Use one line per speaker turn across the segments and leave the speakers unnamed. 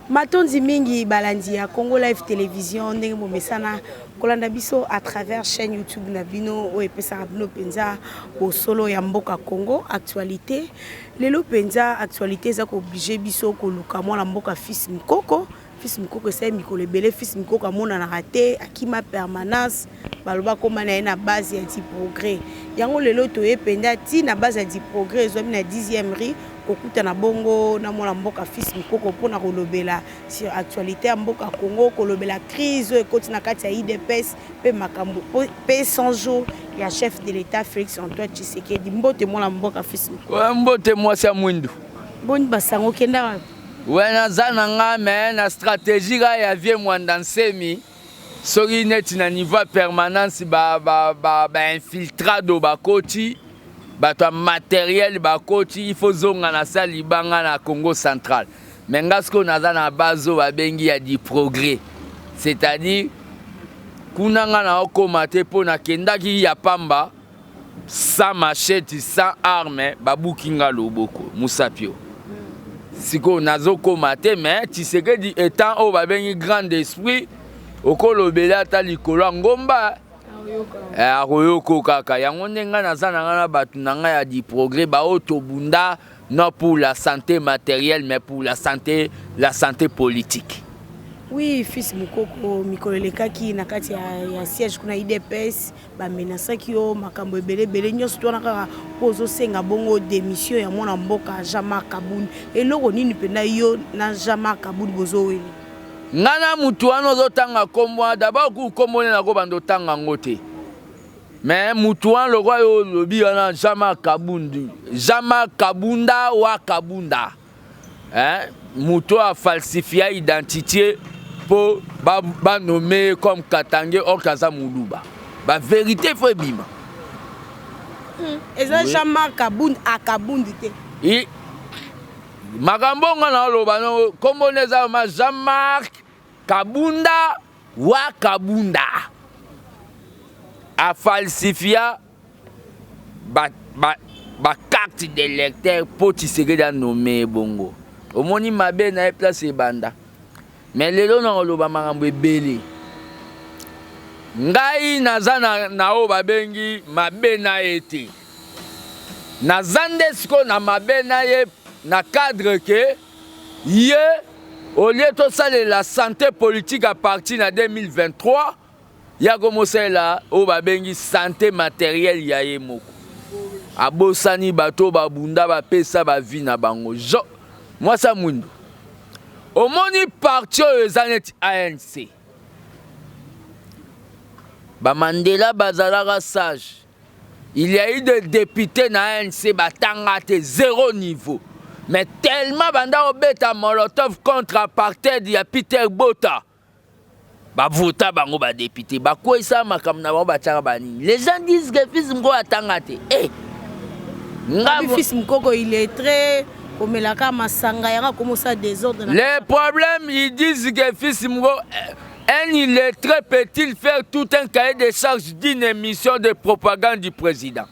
Matondi mingi balandi ya Congo Live Television ndenge bomesana kolanda biso à travers chaîne YouTube na bino oyo epesaka bino mpenza bosolo ya mboka Congo actualité. Lelo mpenza actualité eza ko obliger biso koluka mwana mboka Fils Mukoko. Fils Mukoko esali mikolo ebele Fils Mukoko amonanaka te, akima permanence, baloba akoma na ye na base ya du progrès. Yango lelo toye mpenza ti na base ya du progrès ezwami na 10e rue kokutana bongo na mwana mboka Fils Mukoko mpona kolobela sur actualité ya mboka Congo, kolobela crise oyo ekoti na kati ya UDPS mpe makambo mpe 100 jours ya chef de l'État Félix Antoine Tshisekedi. Mbote mwana mboka Fils Mukoko.
Mbote mwasi ya mwindu.
Boni basango okenda wapi?
We naza na nga me na stratégie kaka ya vie Mwanda Nsemi soki neti na niveau ya permanence bainfiltrado ba, ba, bakoti bato ya materiel bakoti il faut zonga na sa libanga na Congo central me nga sikoyo naza na base oyo babengi ya du progrès, c'est-à-dire kuna nga naokóma te mpo nakendaki ya pamba sans machette, sans arme, babuki nga loboko mosapio. Sikoyo nazokóma te, mais Tshisekedi étant oyo babengi grand esprit, okolobela ata likolo ya ngomba, akoyoka kaka. Yango nde ngai naza na ngai na bato na ngai ya du progrès, baoyo tobunda non pour la santé matérielle mais pour la santé politique.
Oui, Fils Mukoko, mikolo elekaki na kati ya siège kuna UDPS bamenasaki yo makambo ebele ebele nyonso to wana kaka mpo ozosenga bongo démission ya mwana mboka Jean-Marc Kabund. Eloko nini mpenza yo na Jean-Marc Kabund bozoweli?
Ngai na mutu wana ozotanga nkombo wana, d'abord ku nkombo nde nakobanda otanga yango te, mais mutu wana lokwa yo olobi wana Jean-Marc Kabund, Jean-Marc Kabunda wa Kabunda, hein? Moto afalsifia identité mpo banome ba comme Katangais or aza Moluba. Bavérité faut ebima.
Eza Jean-Marc Kabund akabundi te.
Makambo nga na oloba no, nkombo nde eza ma Jean-Marc Kabunda wa Kabunda afalsifia bacarte ba, ba d'électeur mpo Tshisekedi anome bongo. Omoni mabe na ye place ebanda, mais lelo na koloba makambo ebele, ngai naza na oyo babengi mabe na ye te. Naza nde sikoyo na mabe na ye na cadre ke ye au lieu tosalela santé politique à partir na 2023, ya komosalela oyo babengi santé matérielle ya ye moko. Abosani bato oyo babunda, bapesa bavi na bango. Mwasi ya mwindu, omoni parti oyo eza neti ANC, bamandela bazalaka sage. Il y a eu des députés na ANC batanga te, zéro niveau, mais tellement banda obeta molotov contre apartheid ya Peter Bota, bavota bango badéputé, bakweyisa makambo na bango, batiaka banini. Les gens disent que Fils Mukoko atanga te. Eh,
nga Fils Mukoko il est très komelaka masanga, yango akomosala désordre.
Les problèmes, ils disent que Fils Mukoko, un illettré peut-il faire tout un cahier de charges d'une émission de propagande du président?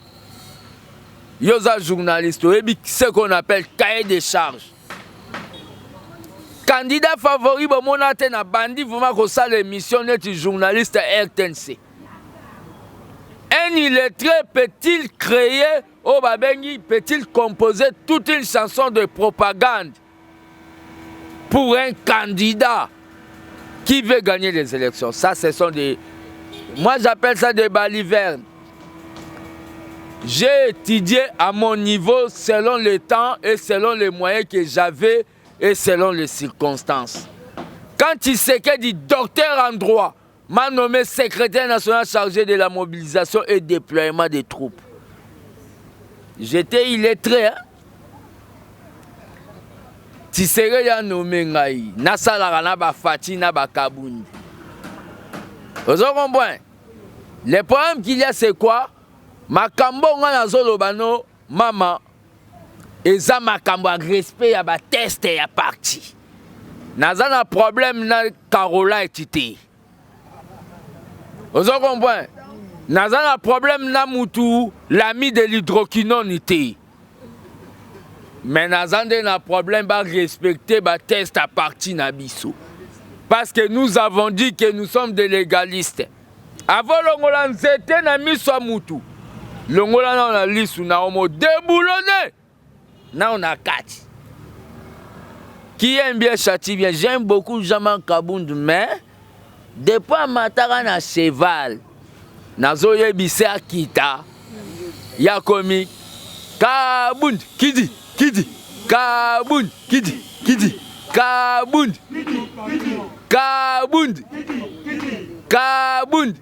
Yo oza journaliste, oyebi ce qu'on appelle cahier de charges. Candidat favori bomona te na bandi vraiment kosala émission neti journaliste RTNC. Un illettré peut-il créer oyo babengi, peut-il composer toute une chanson de propagande pour un candidat qui veut gagner les élections? Ça, ce sont des, moi j'appelle ça des balivernes. J'ai étudié à mon niveau, selon le temps et selon les moyens que j'avais et selon les circonstances. Quand Tshisekedi, docteur en droit, m'a nommé secrétaire national chargé de la mobilisation et déploiement des troupes, j'étais illettré, hein? Tshisekedi anome ngai nasalaka na bafati na bakabundi. Ozo comprendre? Le problème qu'il y a, c'est quoi? Makambo nga nazoloba no, mama, eza makambo ya respect ya batexte ya parti. Naza na problème na Carolite te, ozo comprendre? Naza na problème na mutu l'ami de l'hydroquinone te. Mais naza nde na problème barespecte batexte ya parti na biso, parce que nous avons dit que nous sommes des légalistes. Avant longola nzete na miso ya mutu, longola nao na lisu na omo déboulonne nao na kati. Qui aime bien châtie bien. J'aime beaucoup Jean-Marc Kabund, mais depuis amataka na cheval, nazoyebisa akita ya komi Kabund kidi kidi, Kabund kidi kidi, Kabund, Kabund, Kabund.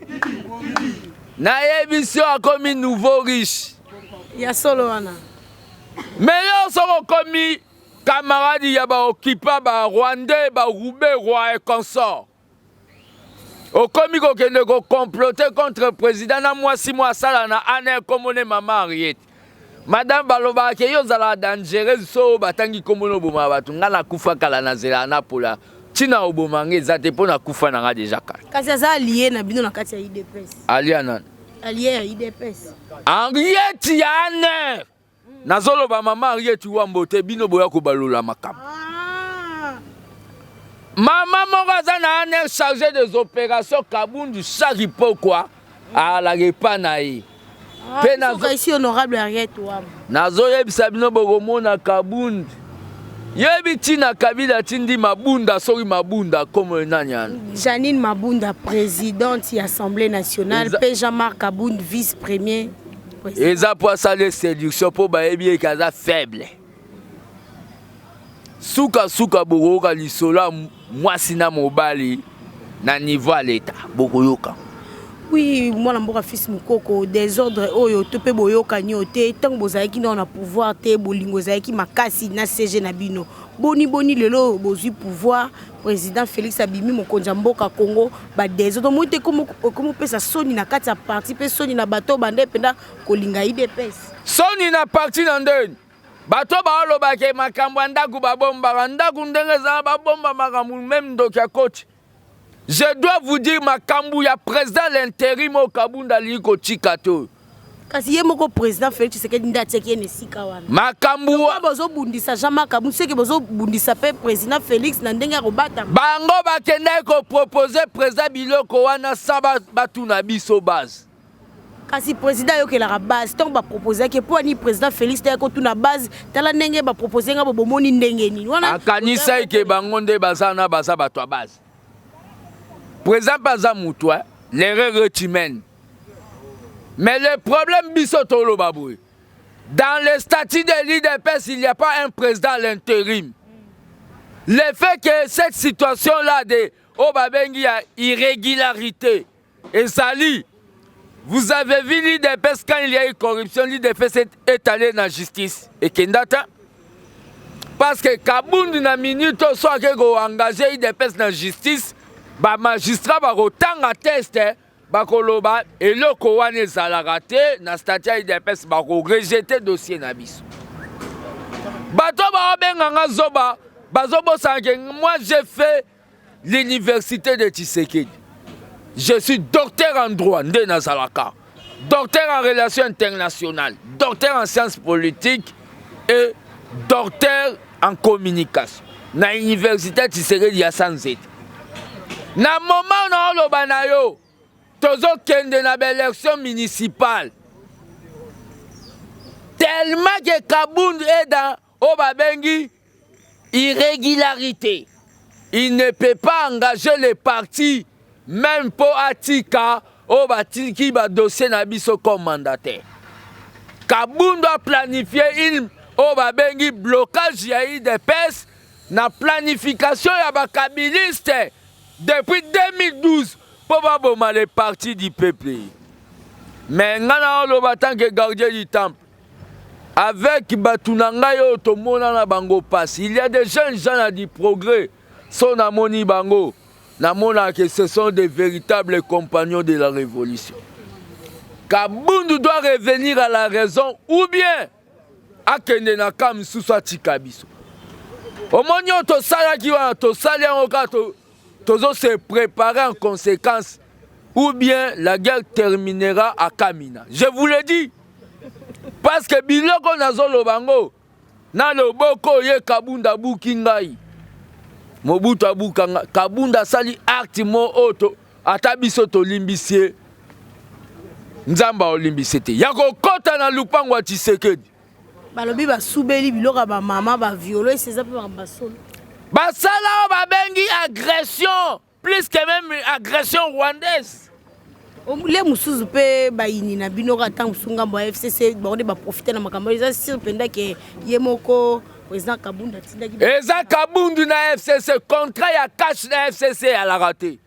Nayebisi yo, akomi nouveau riche.
Ya solo wana.
Mais yo soki okomi camarade ya baokipa, barwandais, barube roi et consort, okomi kokende kocomploter contre président na mwasi mo asala na ana ekomone mama Henriette. Madame, balobaka ke yo ozalaka dangereuse. So oyo batangi nkombo na obomaka bato, ngai nakufa kala, nazelaka napola. Ntina oboma nga eza te, mpo nakufa na nga déjà kala.
Kasi aza allié na bino na kati ya UDPS.
Alia nani?
Allié ya UDPS.
Henriette ya ANR. Nazoloba mama Henriette Wambo te. Bino boya kobalola makambo.
Ah.
Mama moko aza na ANR, chargé des opérations. Kabundu chaque pokwa alaka epa na ye.
Mpe isi honorable Henriette Wambo.
Nazoyebisa bino, bokomona Kabund yebi ntina Kabila atindi Mabunda. Soki Mabunda komo nani ana?
Janine Mabunda, présidente ya Assemblée nationale, mpe Jean-Marc Kabund, vice premier président.
Eza mpo asala séduction, mpo bayebi eke aza faible. Sukasuka bokoyoka lisolo ya mwasi na mobali na niveau ya leta, bokoyoka.
Oui, mwana mboka Fils Mokoko, désordre oyo to mpe boyokani oyo te. Ntango bozalaki nao na pouvoir te, bolingo ezalaki makasi na SG na bino. Boni boni lelo bozwi pouvoir, président Félix abimi mokonzi ya mboka Congo, badésordre omoi te? Ekomopesa soni na kati ya parti, mpe soni na bato banda mpenza kolinga UDPS.
Soni na parti na ndeni? Bato baolobaka makambo ya ndako, babombaka ndako ndenge ezala, babomba makambo même ndoki ya koti. Je dois vous dire, makambo ya président l'intérim oyo Kabunda alingi kotika te oyo.
Kasi ye moko président Félix Tshisekedi nde atiaki ye na esika wana.
Makambo
bozobundisa Jean-Marc Kabund, seke bozobundisa mpe président Félix na ndenge ya kobatama.
Bango bakendaki kopropose président biloko wana sa batuna biso base.
Kasi président ayokelaka base. Ntango baproposaki, mpo ani président Félix taya kotuna base: tala ndenge bapropose nga bo, bomoni ndenge nini
wana? Akanisa eke bango nde baza na baza bato ya base. Président mpe aza mutu, l'erreur est humaine. Mais le problème, biso toloba boye: dans le statut de l'UDPS, il n'y a pas un président à l'intérim. Le fait que cette situation là de oyo babengi ya irrégularité ezali, vous avez vu l'UDPS, quand il y a eu corruption, l'UDPS est allé na justice, ekenda ta, parce que Kabundu na minute oyo so ake koengage UDPS na justice, bamagistrat bakotanga texte, bakoloba eloko wana ezalaka te na statut ya UDPS, bakorejeter dossier na biso. Bato baobenganga zoba, bazobosana ke moi, j'ai fait l'université de Tshisekedi, je suis docteur en droit, nde nazalaka docteur en relations internationales, docteur en sciences politiques et docteur en communication na université Tshisekedi ya Sanzete. Na moment na oloba na yo, tozokende na baélection municipale. Tellement que Kabund est dans oyo babengi irrégularité, il ne peut pas engager le parti, même mpo atika oyo batiki badossier na biso comme mandataire. Kabundu aplanifie une oyo babengi blocage ya UDPS na planification ya bakabiliste depuis 2012 mpo baboma le parti du peuple. Mais ngai na oloba, tant que gardien du temple avec bato na ngai oyo tomona na bango mpasi, il y a des jeunes gens na du progrès. So namoni bango, namonaka que ce sont des véritables compagnons de la révolution. Kabundu doit revenir à la raison ou bien akende na ka mosusu, atika biso. Omoni oyo tosalaki wana, tosali yango kaka, tozo se préparer en conséquence, ou bien la guerre terminera à Kamina. Je vous le dis, parce que biloko nazoloba yango. Na loboko oyo ye Kabund abuki ngai. Mobutu abuka ngai. Kabund asali acte mo oyo to ata biso tolimbisi ye. Nzambe aolimbisi te. Ya kokota na lupango ya Tshisekedi.
Balobi basubeli biloko ya bamama baviolo esi eza mpe makambo basolo.
Basala oyo babengi agression plus que même agression rwandaise.
Le mosusu mpe bayini na bino kaka ntango mosusu ngambo ya FCC bango nde baprofite na makambo eza sur mpenza ke ye moko président Kabund atindaki.
Eza Kabund na FCC, contrat ya cash na FCC eyalaka te.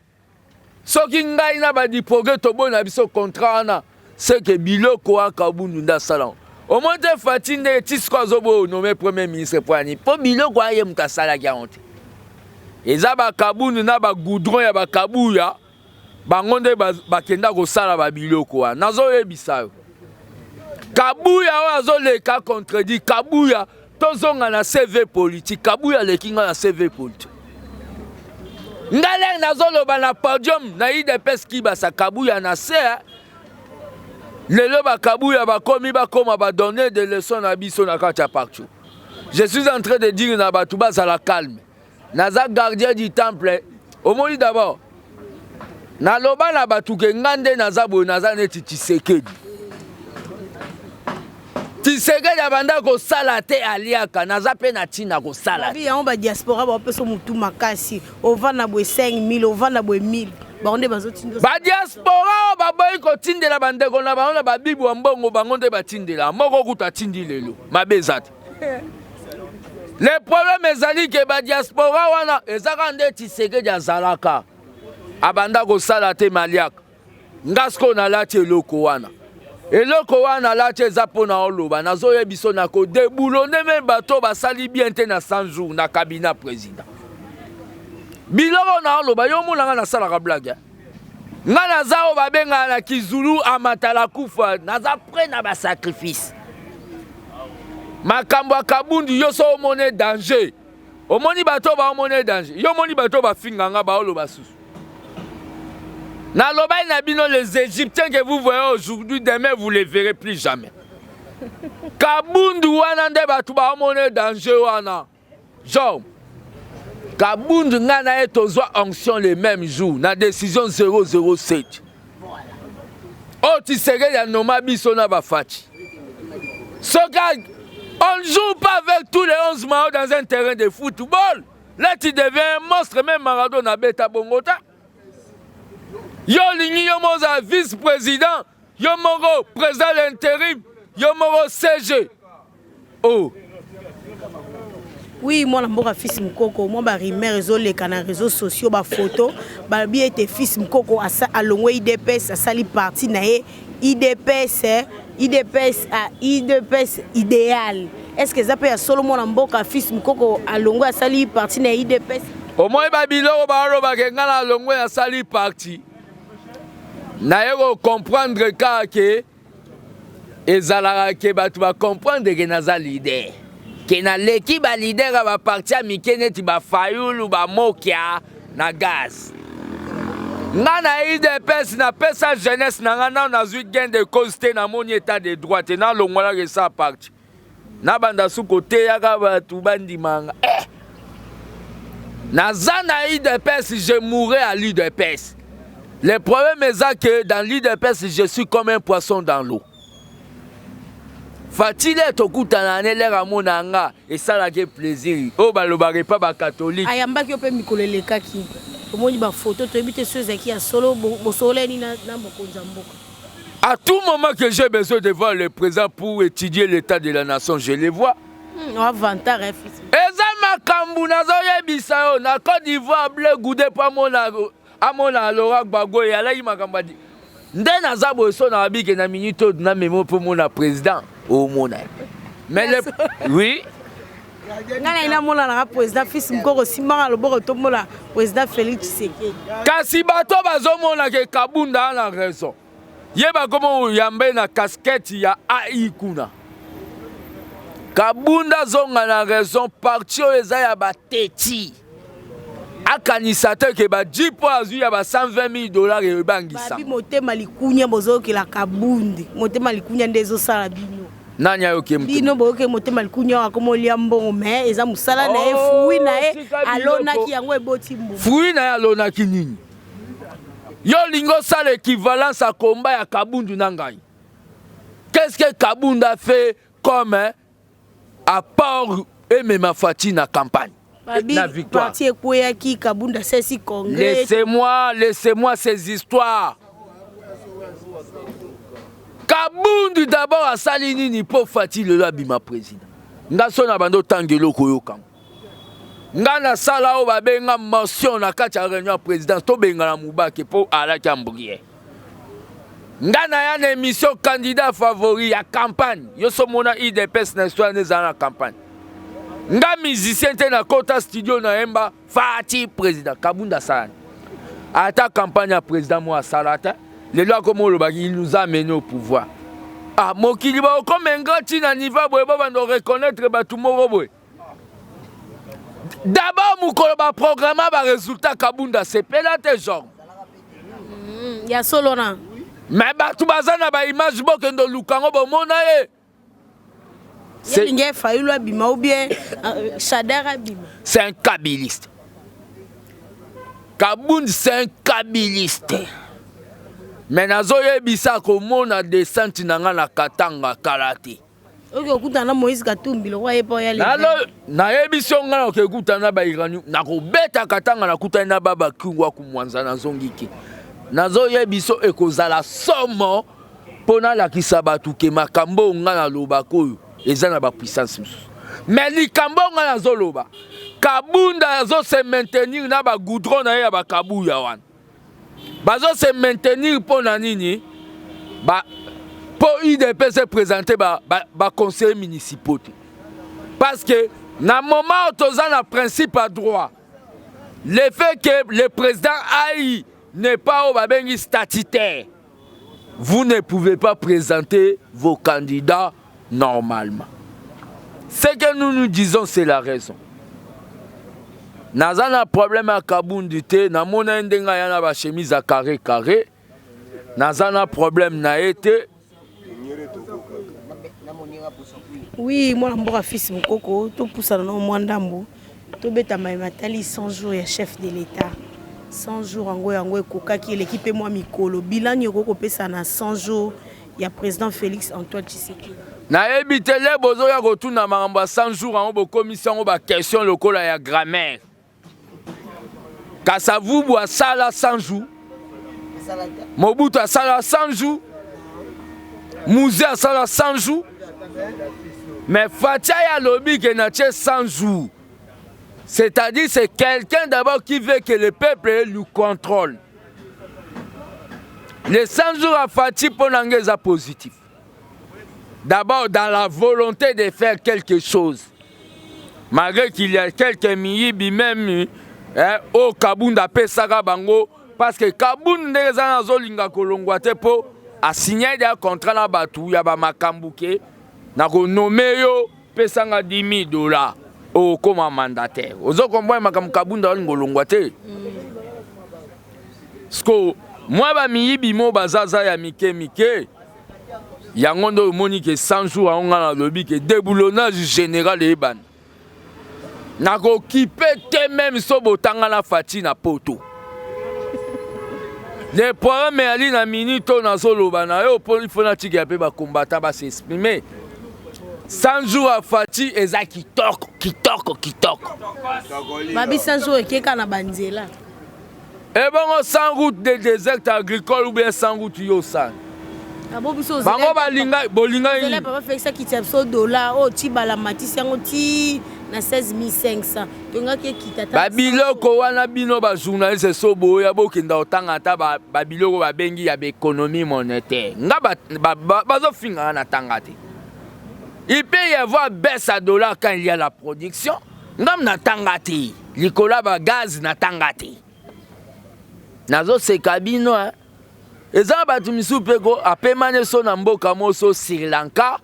Soki ngai na ba diproge toboyi na biso contrat wana, c'est que biloko wana Kabund nde asala. Omoni te Fatshi nde ti sikoyo azoboya onome premier ministre mpo ya nini? Mpo biloko wana ye moto asalaki yango te. Eza ba Kabund na ba goudron ya ba Kabuya bango nde bakenda kosala ba biloko wana. Nazoyebisa yo, Kabuya oyo azoleka contredit Kabuya. Tozonga na CV politique. Kabuya aleki nga na CV politique. Nga lere nazoloba na podium na UDPS Kibasa, Kabuya na se. Lelo ba Kabuya bakomi bakoma ba donner des leçons na biso na kati ya parti. Je suis en train de dire na bato bazala calme. Naza gardien du temple. Omoni d'abord naloba na bato ke nga nde naza boye, naza neti Tshisekedi. Tshisekedi abanda kosala te, aliaka, naza mpe na ntina kosala
te. Yango ba diaspora bapesa motu makasi, ovanda boye 5000, ovanda boye 1000, bango nde bazotinda.
Ba diaspora oyo baboyi kotindela bandeko na bango na babibu ya mbongo, bango nde batindela. Moko kutu atindi lelo, mabe eza te. Le problème ezali ke ba diaspora wana ezaka nde Tshisekedi azalaka abanda kosala te maliaka. Nga sikoyo nalati eloko wana, eloko wana nalati eza mpo na oloba, nazoyebi so na kodeboulonner me bato basali bien te na 100 jours na cabinet président. Biloko na oloba, yo omona nga nasalaka blague? Nga naza oyo babengaka na kizulu amatala kufa, naza prêt na basacrifice. Makambo ya Kabundi, yo so omoni danger, omoni bato baomoni danger, yo omoni bato bafinga nga, baoloba susu. Nalobaki na bino, les Égyptiens que vous voyez aujourd'hui, demain vous les verrez plus jamais. Kabundu wana nde bato baomoni danger wana. Genre Kabund, ngai na ye tozwa onction le même jour na décision 007 oyo Tshisekedi anoma biso na baFatshi. Soki on ne joue pas avec tous les 11 maillots dans un terrain de football, là tu deviens un monstre. Même Maradona abeta bongo ta. Yo olingi yo moko ozala vice président, yo moko président l'intérim, yo moko CG. Oh.
Oui, mwana mboka Fils Mukoko, mwa barumeur ezoleka na réseaux sociaux, bafoto balobi ete Fils Mukoko alongwe UDPS, asali parti na ye UDPS, UDPS a UDPS idéal. Est ce que eza mpe ya solo, mwana mboka Fils Mukoko alongwe, asali parti na ye UDPS?
Omoi babiloko balobaka ngai na longwe, nasali parti, naye kocomprendre kaka ke ezalaka ke bato bacomprendre ke naza leader, ke naleki baleader ya baparti ya mike neti bafayulu, bamokia na gaz. Nga na UDPS napesa jeunesse na nga, nano nazwi gain de cause te, namoni état de droit te, nalongwalaka esa parti, nabanda su koteyaka bato bandimanga eh! Naza na UDPS, je mourrai à l'UDPS. Le problème eza que dans l'UDPS, je suis comme un poisson dans l'eau. Fatile tokutana ne lere amona nga esalaki plaisir oyo balobaka epa bacatholique.
Ayambaki yo mpe mikolo elekaki, tomoni bafoto, toyebi te so ezalaki ya solo. Bosololani na mokonzi ya mboka?
À tout moment que j'ai besoin de voir le président pour étudier l'état de la nation, je le vois.
Avantage, fils.
Eza makambo nazoyebisa yo. Na Côte d'Ivoire, Blé Goudé mpo amona Laurent Gbagbo, eyalaki makambo adi nde naza boye. So na babike na minute oyo namemo mpo mona président, omona ye. Mais le oui.
Ngai nayi namonanaka président Fils Mukoko, simbanga loboko, tomona président Félix Tshisekedi.
Kasi bato bazomona ke Kabunda na raison, ye bakoma oyambe na casquette ya AI kuna. Kabunda azonga na raison, parti oyo eza ya bateti. Akanisa te ke bajeep oyo azwi ya ba 120 000 $ ebangisa.
Babi motema likunya, bozokela Kabundi motema likunya nde ezosala bino.
Nani ayoki ye motema?
Bino boyoki motema likunya akoma olia mbongo, mais eza mosala na ye.
Oh,
Fruit na ye
tika biloko.
alonaki yango eboti mbuma.
Fruit na ye alonaki nini? Yo olingi osala équivalence ya komba ya Kabundu na ngai? Qu'est-ce que Kabundu a fait comme apport emema Fatshi na campagne,
Babi
na victoire?
Parti ekweyaki, Kabunda asesi congrès.
Laissez-moi, laissez-moi ces histoires. Kabundu d'abord asali nini mpo Fatshi lelo abima président? Nga so na bando otanga eloko oyokanga. Nga nasala oyo babenga motion na kati ya réunion ya présidence, tobengana Mubake mpo alaki embrouillé. Nga naya na émission Candidat favori ya campagne. Yo so mona UDPS na histoire nde ezala na campagne. Nga musicien te, nakota studio nayemba Fatshi président. Kabunda asala ata campagne ya président mo asala te. Lelo akoma olobaki il nous a amené au pouvoir. Ah, mokili bakokoma ingrat ntina niveau boye, bobanda reconnaître bato moko boye. D'abord mokolo baprogramme barésultat, Kabunda sepela te, genre.
Ya solo na.
Mais bato baza na baimage, bokende oluka yango, bomona ye.
Yelingi Fayulu abima ou bien Shadary abima.
C'est un kabiliste. Kabund, c'est un kabiliste. Mais nazoyebisa, komona descente na nga na Katanga kala te.
Oki okutana na Moïse Katumbi lokwa ye mpo ya.
Nayebisi yo, ngai nakokutana na bairani, nakobeta Katanga, nakutani na baba Kyungu akumwanza, nazongiki, nazoyebiso ekozala somo mpo nalakisa bato ke makambo oyo ngai nalobaka oyo eza na bapuissance mosusu. Mais likambo oyo ngai nazoloba, Kabunda azose maintenir na bagoudron na ye ya bakabuya wana. Bazose maintenir mpo na nini? Mpo UDPS présente baconseiller ba municipaux te, parce que na moment oyo toza na principe ya droit, le fait que le président aïe n'est pas oyo babengi statutaire, vous ne pouvez pas présenter vos candidats normalement. Ce que nous nous disons, c'est la raison. Naza na problème ya Kabundi te. Namona ye ndenge aya na bachemise ya carré carré, naza na problème na ye te.
Oui, mwana mboka Fils Mokoko, topusana na mwa ndambo, tobeta mayema tali 100 jours ya chef de l'État. 100 jours yango ekokaki, eleki mpe mwa mikolo. Bilan nini okoki kopesa na 100 jours ya président Félix Antoine Tshisekedi?
Nayebi te, le bozoya kotuna makambo ya 100 jours yango, bokomisi yango baquestion lokola ya grammaire. Kasavubu asala 100 jours, Mobutu asala 100 jours, Mzee asala 100 jours, mais Fatshi aye alobi ke natie 100 jours, c'est-à-dire c'est quelqu'un d'abord qui veut que le peuple lui contrôle. Les 100 jours à Fatshi, mpo na ngai eza positif. D'abord dans la volonté de faire quelque chose, malgré qu'il y a quelques miyibi même, eh, oyo Kabunda apesaka bango, parce que Kabund ndenge eza na azolinga kolongwa te mpo asigne deya contrat na bato ya bamakambo ke nakonommer yo, pesanga 10 000 $, okóma mandataire. Ozo comprendre makambo? Kabunda olinga olongwa te. Siko mwa bamiyibi mo bazaza ya mike mike, yango nde omoni ke 100 jours yango ngai nalobi ke déboulonnage général eyebana. Nakokipe te, même so botanga na Fatshi na poto. Le problème eyali na minute oyo nazoloba na yo, mpo ifo natikela mpe bakombata bas'exprime. 100 jours ya Fatshi eza kitoko, kitoko, kitoko.
Babi 100 jours ekeka na banzela.
Ebongo sans route de désert agricole ou bien sans route yo osala bango balinga bolinga.
Nini papa Félix akitisa biso dollar oyo ti bala matisi yango ti na 16 500, tongaki ekita.
Babiloko wana, bino bajournaliste, so boya bokenda kotanga ata babiloko babengi ya baéconomie monétaire. Nga bazofingaka na tanga te. Il peut y avoir baisse à dollar quand il y a la production. Ngam na tanga te likolo ya bagaz, na tanga te. Nazoseka bino, eza na bato misusu mpe ko apemani so na mboka moso Sri Lanka,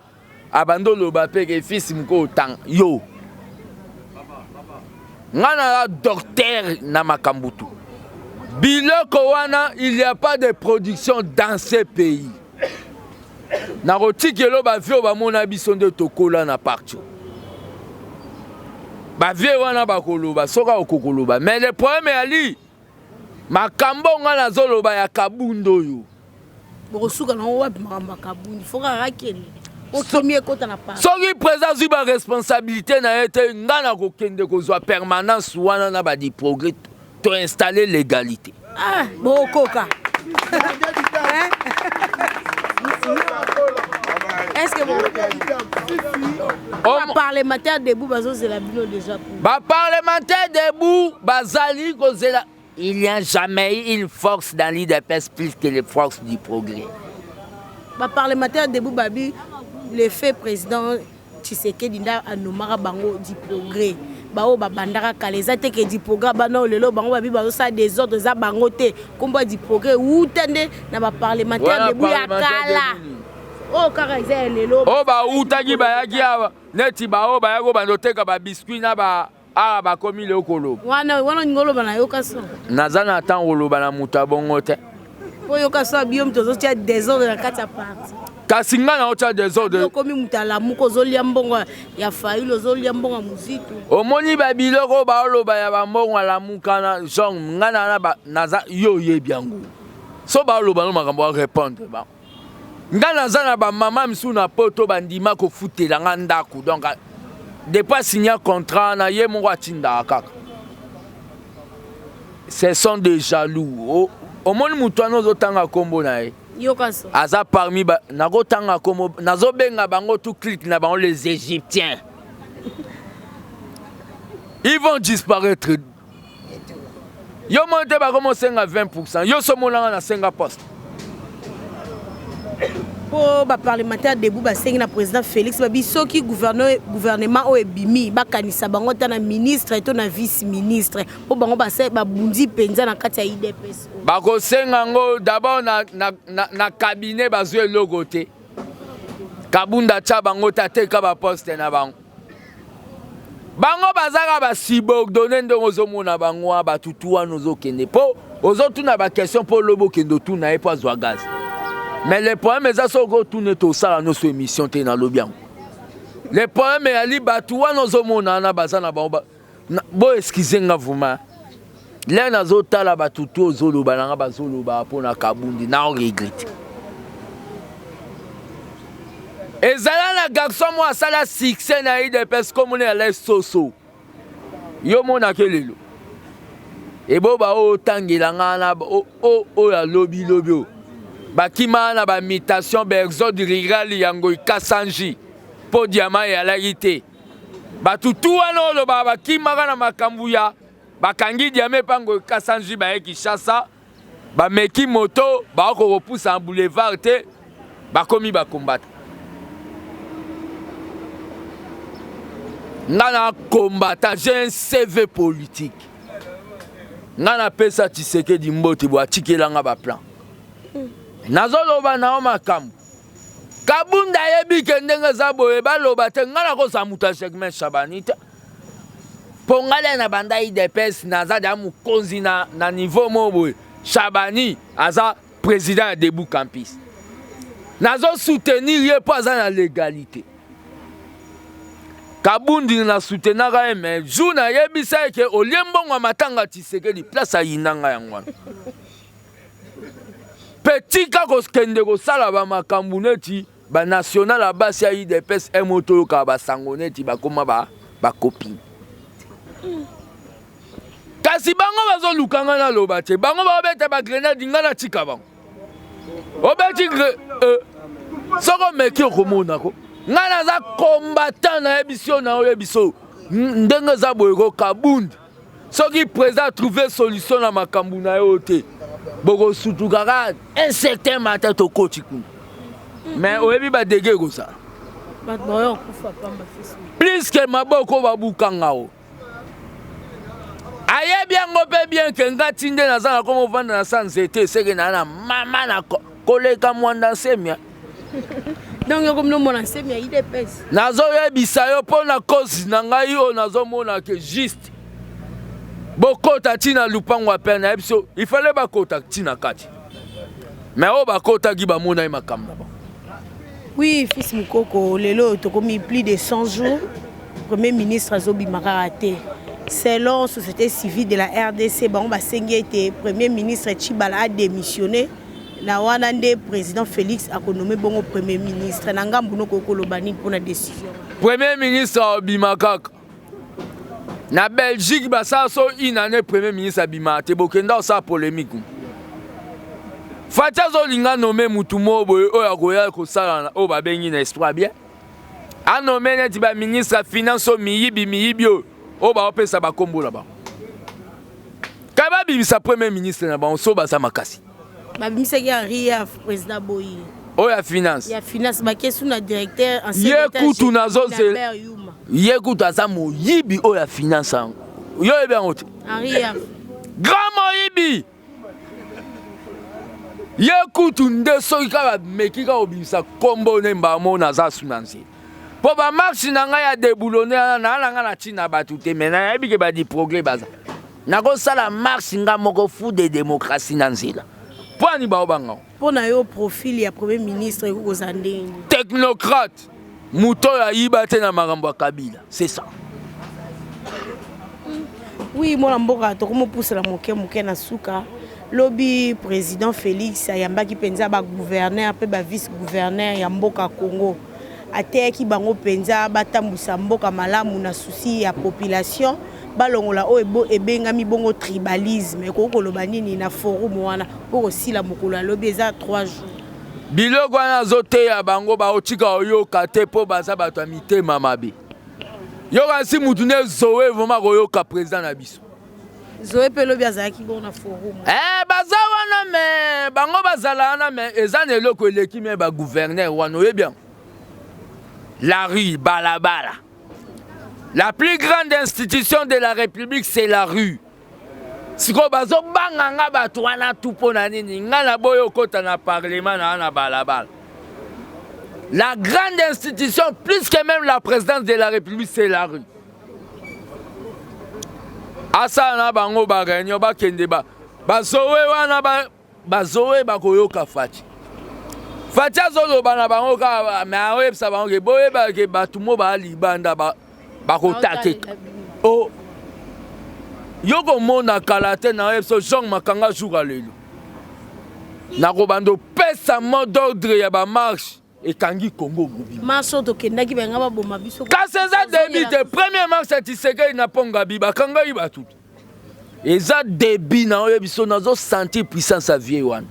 abandi oloba mpe ke Fils moko otanga yo. Nga na docteur na makambo tu biloko wana. Il y a pas de production dans ce pays. Nakotikelo ba vieux bamona biso nde tokola na parti. Ba vieux wana bakoloba soki okokoloba. Mais le problème eyali makambo nga nazoloba ya Kabund oyo.
Bokosuka nango wapi makambo ya Kabund? Faut kaka akende. Okimi ekota na parti.
Soki président azwi ba responsabilité na ye te, nga nakokende kozwa permanence wana na ba du progrès to installer légalité.
Ah, bokoka. Est-ce que ba parlementaire debout bazozela bino déjà?
Ba parlementaire debout bazali kozela. Il n'y a jamais eu une force dans l'UDPS plus que les forces du progrès.
Ba parlementaire debout babi le fait président Tshisekedi nda anomaka bango du progrès. Baoyo babandaka kala, eza te ke du progrès bana oyo lelo bango babi bazosala désordre, eza bango te. Nkombo ya du progrès wuta nde na baparlementaire debout ya kala, oyo kaka eza ya lelo.
Oyo bautaki bayaki awa neti baoyo bayaki obanda oteka babiscuit na ba awa bakomi lelo koloba.
Wana wana olingi oloba na yoka so.
Naza na ntango koloba na moto ya bongo te.
Po yoka so biyo moto ozotia désordre na kati ya parti.
Kasi ngai naotia désordre?
Okomi moto alamuka, ozolia mbongo ya Fayulu, ozolia mbongo ya Muzitu.
Omoni babiloko oyo baoloba ya bambongo alamuka na genre ngai na naza yo oyebi yango. So baoloba no makambo ya répondre bango. Nga naza na bamama misusu na poto bandima kofutela nga ndako, donc depuis asinya contrat na ye moko atindaka kaka. Ce sont des jaloux. Omoni moto wana ozotanga nkombo na ye, aza parmi nakotanga nkombo, nazobenga bango tout clique na bango les Égyptiens. Ils vont disparaître. Yo moni te bakomi osenga 20. Yo so omonanga nasenga poste.
Mpo baparlementaire debout basengi na président Félix, babi soki gouvernement oyo ebimi, bakanisa bango ata na ministre to na vice ministre, mpo bango babundi mpenza na kati ya UDPS.
Bakosenga yango d'abord na cabinet, bazwi eloko te. Kabunda atya bango te, ateka baposte na bango. Bango bazaka basubordonné ndenge ozomona bango wana. Batutu wana ozokende mpo ozotuna baquestion, mpo olobi okende otuna ye mpo azwa gaz. Mais le problème eza soki otuna ete osala nyonso émission te. Nalobi yango, le problème eyali bato wana ozomona wana baza na bango. Bo excuse nga vraiment, lere nazotala bato tu ozoloba na nga, bazoloba mpo na Kabundi na regrette. Ezala na garçon mo asala succès na UDPS, komona yala soso yo monake lelo ebo baoyo otangela nga na oyo alobi lobi oyo bakima na bamutation, baexode rural yango ekasanji mpo diama eyalaki te. Bato tu wana olobaka bakimaka na makambo ya bakangi diama epango ekasanji, baye Kinshasa, bameki moto bakoki kopusa na boulevard te, bakomi bakombata. Nga na combattant, j'ai un CV politique. Nga napesa Tshisekedi mbote bo atikelanga baplan. Nazoloba na yo makambo Kabunda ayebi ke ndenge eza boye baloba te. Nga nakozala moto ya Germain Shabani te, mpo ngai le na banda UDPS naza deya mokonzi na niveau moko boye. Shabani aza président ya Debout Campus, nazosoutenir ye mpo aza na légalité. Kabundi na soutenaka ye, mais jour nayebisa ye ke olie mbongo ya matanga Tshisekedi, place ayinanga yango wana. Mpe tika kokende kosala bamakambo neti banational ya basi ya UDPS mo toyokaka basango neti bakóma bacopine. Kasi bango bazoluka ngai naloba te, bango baobeta bagrenade, ngai natika bango. Obeti soki omeki okomonako ngai naza combattant. Nayebi yo na oyebi so ndenge eza boye ko Kabundi soki président trouve solution na makambo na yo te, bokosutuka kaka un certain matin tokoti kuna. Mais oyebi badégâts ekozala plus ke maboko babukanga o ayebi yango mpe bien ke nga ti nde naza na komo ovanda na sa nzete eseke na na mama na koleka mwanda nsemia.
Donc yo komi omona nsemi ya UDPS?
Nazoyebisa yo mpo na cause na ngai oyo nazomona ke juste bokota ntina lupango ya pere nayebi so ifale bakota ntina kati, mais oyo bakotaki bamona ye makambo na bango.
Oui, fils Mukoko, lelo tokomi plus de 100 jours, Premier ministre azobima kaka te. Selon société civile de la RDC, bango basengi ete Premier ministre Tshibala a démissionné. Na wana nde président Félix akonommer bongo Premier ministre. Na ngambu noko koloba nini mpona décision?
Premier ministre abima kaka. Na Belgique basala so une année, Premier ministre abima te. Bokenda osala polémique. Fatshi azolinga nommer mutu moko boye oyo akoya kosala oyo babengi na esprit bien. Anommer neti baministre ya finance oyo miyibi miyibi oyo oyo baopesa bakombo na bango. Kai babimisa Premier ministre na bango so baza makasi.
Babimisaki Henri ya président Boyi.
Oyo ya finance.
Ya finance, bakesu na directeur.
Ye kutu nazozela ye kutu aza moyibi oyo ya finance yango. Yo oyebi yango te.
Henri ya
Grand moyibi. Ye kutu nde soki kaka bameki kaka kobimisa nkombo ne mbamo, naza su na nzela mpo bamarche na ngai ya déboulonner wana naa na ngai na ntina bato te. Me nayebi ke badi progrès baza nakosala marche nga moko fou de démocratie na nzela mpo ani baobangango.
Mpo na yo, profil ya Premier ministre ekoki kozala ndenge?
Technocrate, moto oyo ayiba te na makambo ya Kabila, c'est ça.
Oui, mwana mboka, tokomopusela moke moke na suka. Lobi président Félix ayambaki mpenza bagouverneur mpe bavice gouverneur ya mboka Congo. Ateyaki bango mpenza batambwisa mboka malamu na souci ya population, balongola oyo ebengami bongo tribalisme. Ekoki koloba nini na forum wana mpo kosila mokolo alobi eza 3 jours?
Biloko wana azoteya bango, baotika oyoka te mpo baza bato ya mitema mabe. Yoka si mutu nde Zoe vraiment koyoka président na biso.
Zoe mpe lobi azalaki bongo na forum.
Eh, baza wana, me bango bazala wana, me eza na eloko eleki me bagouverneur wana. Oyebi yango, la rue, balabala, la plus grande institution de la République, c'est la rue. Sikoyo bazobanga nga bato wana tu mpo na nini? Nga na boyo okota na parlement na na balabala. La grande institution, plus que même la présidence de la République, c'est la rue. Asala na bango baréunion, bakende bazowe wana, bazowe bakoyoka Fatshi. Fatshi azoloba na bango kaka, me aoyebisa bango ke boyeba ke bato mo baa libanda bakotake o yo komona kala te. Na oyebisa Jean Makanga, jour ya lelo nakobanda opesa mot d'ordre ya bamarche ekangi Congo mobimba.
Marche oyo tokendaki, benga baboma biso.
Kasi eza début te. Premier marche ya Tshisekedi na Pongabi, bakangaki bato te. Eza début. Na oyo biso nazosentir puissance ya vie wana,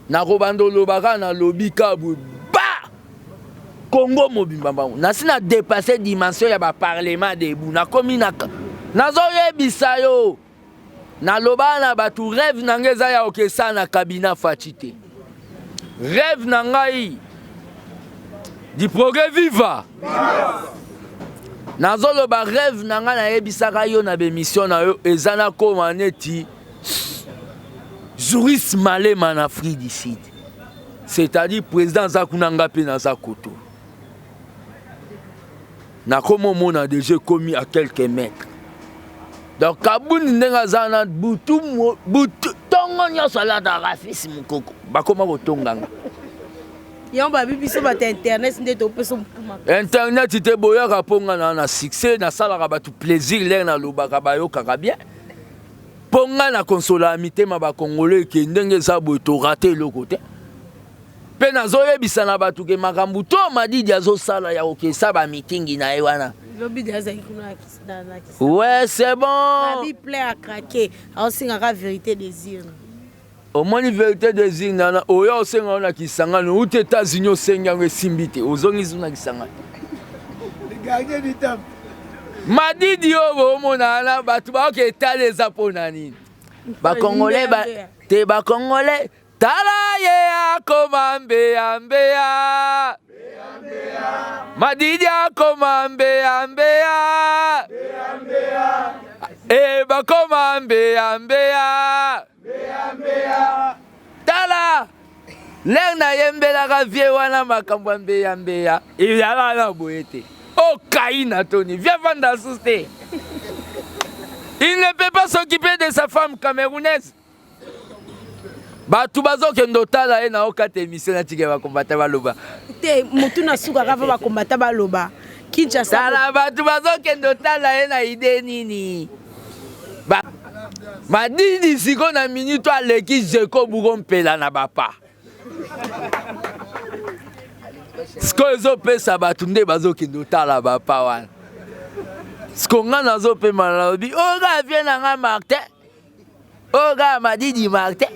nakobanda oloba kaka, nalobi kaka boye ba Congo mobimba. Bango nasi na dépassé dimension ya baparlement debout. Nakomi na nazoyebisa yo, naloba na bato, rêve na ngai eza ya okesala na cabinet Fatshi te. Rêve na ngai du progrès viva. Nazoloba rêve na ngai, nayebisaka yo na bémission na yo, eza nakóma neti Julius Malema na Afrique du Sud, c'est-à-dire président aza kuna, nga mpe naza koto. Nakómi omona déjà ekomi à quelques mètres. Donc Kabuni ndenge aza na butu butu ntongo nyonso alataka fils Mokoko, bakóma kotonganga.
Yango babi biso bato ya internet nde topesa motuma.
Internet te, boyaka mpo nga na succès, nasalaka bato plaisir. Lere nalobaka, bayokaka bien mpo nga na konsolaka mitema bakongolo eke ndenge eza boye, torater eloko te. Mpe nazoyebisa na bato ke makambo to Madidi azosala ya kokesa bamitingi na ye wana.
Lobi de azalaki kuna na
Ouais, c'est bon.
Babi plein à craquer, aosengaka vérité des urnes.
Omoni vérité des urnes wana oyo osenga ngo na Kisangani, outi États-Unis, osengi yango, esimbi te, ozongisi na Kisangani. Madidi oyo boomona wana, bato baoke etala eza mpo na nini? Bakongolais ba te, bakongolais tala ye akoma mbeya mbeya. Madidi akoma mbeya mbeya, e bakoma mbeya mbeya. Tala lere nayembelaka vie wana, makambo ya mbeya mbeya ezalaka na boye te. Okai na toni vie vanda sus te. Il ne peut pas s'occuper de sa femme camerounaise. Bato bazokende otala ye na okata émission, natika bakombata baloba.
Te, motu na suka kaka bakombata baloba. Kinshasa.
Tala, bato bazokende otala ye na idée nini? Madidi siko na minute aleki Jeko Buko Mpela na bapa. Sikoyo ezopesa bato nde bazokende otala bapa wana. Siko nga nazopema, nalobi oyo kaka vie na nga Martin, oyo kaka Madidi Martin.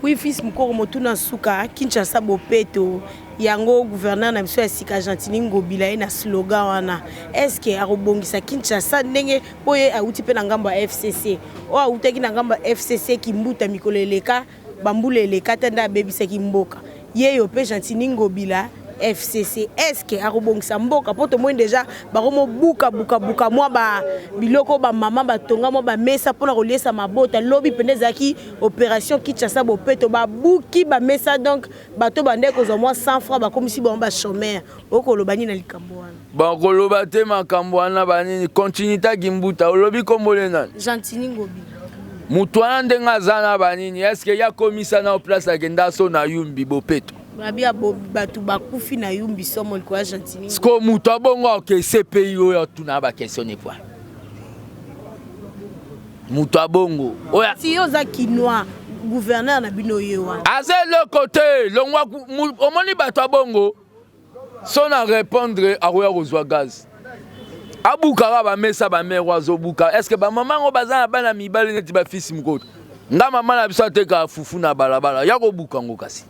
Oui, fils Mokoko, motuna suka. Kinshasa bopeto yango, gouverneur na biso ya sika Gentiny Ngobila, ye na slogan wana, est-ce akobongisa Kinshasa ndenge mpo ye awuti mpe na ngambo ya FCC? Oyo awutaki na ngambo ya FCC Kimbuta, mikolo eleka, bambula eleka te nde abebisaki mboka. Ye yo mpe Gentiny Ngobila FCC, est-ce akobongisa mboka? Mpo tomoni déjà bakomobuka buka mwa ba biloko bamama batonga, mwa bamesa mpona koliesa mabota. Lobi mpenza ezalaki opération Kinshasa bopeto, babuki bamesa. Donc bato bande kozwa mwa 100 francs, bakomisi bango bachômeur. Okoloba nini na likambo wana?
Bakoloba te makambo wana banini, continuité Kimbuta. Olobi kombole nani?
Gentiny Ngobila.
Moto wana ndenge aza na banini, est-ce ya komisa na place akenda so na Yumbi bopeto?
Babi bato bakufi na Yumbi, somo likolo ya Gentiny.
Siko moto abongo akese pays oyo, atuna baquestion ne point moto abongo
oyo. Si yo oza Kinois, gouverneur na bino ye wana.
Aza eloko te, longwa. Omoni bato abongo so na répondre, akoya kozwa gaz, abukaka bamesa, bamere azobuka. Est-ce bamama yango baza na bana mibali neti bafisi mokoto? Nga mama na biso atekaka fufu na balabala ya kobuka yango. Kasi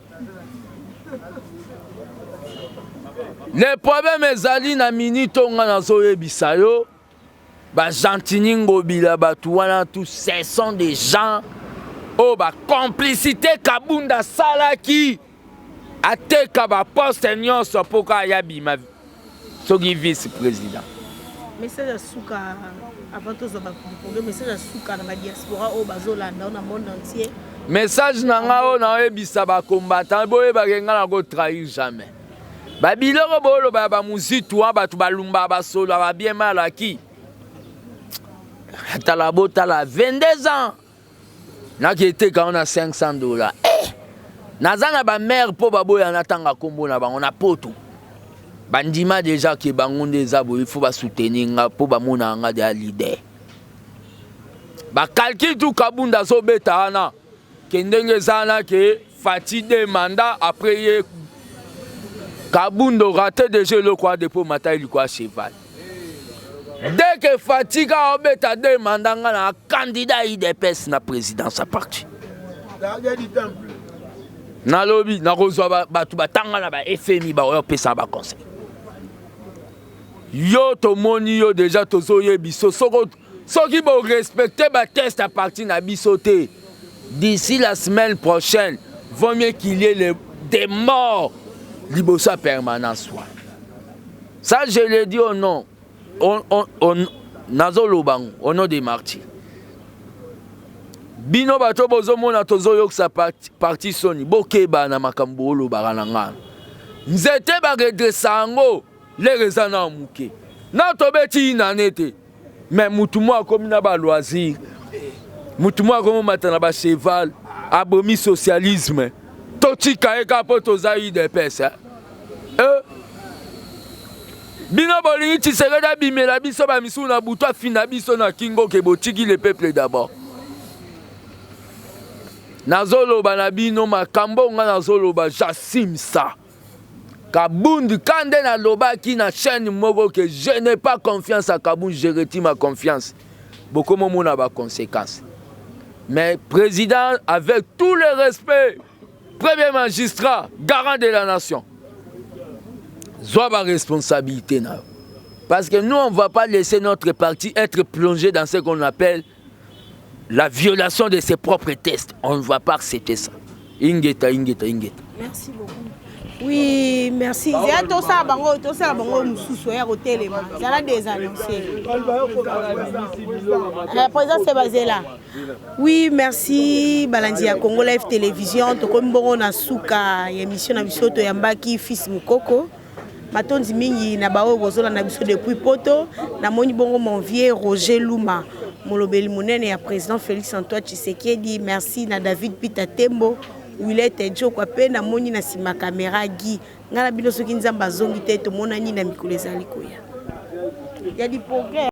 le problème ezali na minute oyo nga nazoyebisa yo, baGentiny Ngobila, bato wana tout, ce sont des gens oyo bacomplicité. Kabunda asalaki, ateka baposte nyonso mpo kaka ya bima soki vice président.
Message ya suka avant tozwa baprogramme, message ya suka na badiaspora oyo bazolanda na monde entier.
Message na nga oyo naoyebisa bacombattant: boyebake nga nakotrahir jamais. Babiloko booloba ya bamuzitu wa bato balumba, basolo babien mal acquis. Tala, botala 22 ans naki eteka ngo na 500 $. Eh! Naza na bamare mpo baboya natanga nkombo na bango na poto. Bandima déjà ke bango nde eza boye, faut basoutenir nga mpo bamona nga deya leader. Bacalcul tu Kabunda azobeta wana ke ndenge eza wana ke Fatshi deux mandats après ye, Kabunda raté déjà eloko wana depuis omata ye likolo ya cheval. Dès que Fatshi kaka obeta deux mandats, nga na candidat UDPS na présidence ya parti. Nalobi nakozwa bato batanga na ba FMI, baoyo opesa baconseil. Yo tomoni yo déjà, tozoyebi so soki borespecte batexte ya parti na biso te, d'ici la semaine prochaine, vaut mieux qu'il y ait des morts liboso ya permanence wana. Ça, je le dis au nom on, nazoloba ngo au nom des martyrs. Bino bato bozomona tozoyokisa parti soni, bokeba na makambo olobaka na ngana. Nzete baredressa yango lere eza na moke na tobeti inane te. Me mutu moko akomi na baloisir, mutu moko akomi omata na bacheval, abomi socialisme. Totika ye kaka mpo toza UDPS, eh? Bino bolingi Tshisekedi abimela biso bamisusu na butu, afina biso na kingo ke botiki le peuple d'abord. Nazoloba na bino makambo nga nazoloba, j'assume ça. Kabund ka nde nalobaki na chaîne moko ke je n'ai pas confiance à Kabund, je retire ma confiance. Bokomomona baconséquence. Mais président, avec tout le respect, premier magistrat garant de la nation, zwa baresponsabilité na yo, parce que nous, on ne va pas laisser notre parti être plongé dans ce qu'on appelle la violation de ses propres textes. On ne va pas accepter ça. Ingeta, ingeta, ingeta.
Merci beaucoup. Oui, merci. Zela, tosala bango, tosala bango mosusu ya kotelema. Zala des annoncé. Président Sebazela. Oui, merci balandi ya Congo Live Télévision. Tokomi bongo na suka ya émission na biso, toyambaki fils Mukoko. Matondi mingi na baoyo bozolanda biso depuis poto. Namoni bongo mon vieux Roger Luma. Molobeli monene ya President Felix Antoine Tshisekedi. Merci na David Peter Tembo, Willette Djokwa mpe namoni na nsima camera Guy. Ngai na bino soki Nzambe azongi te, tomonani na mikolo ezali koya. Ya du progrès.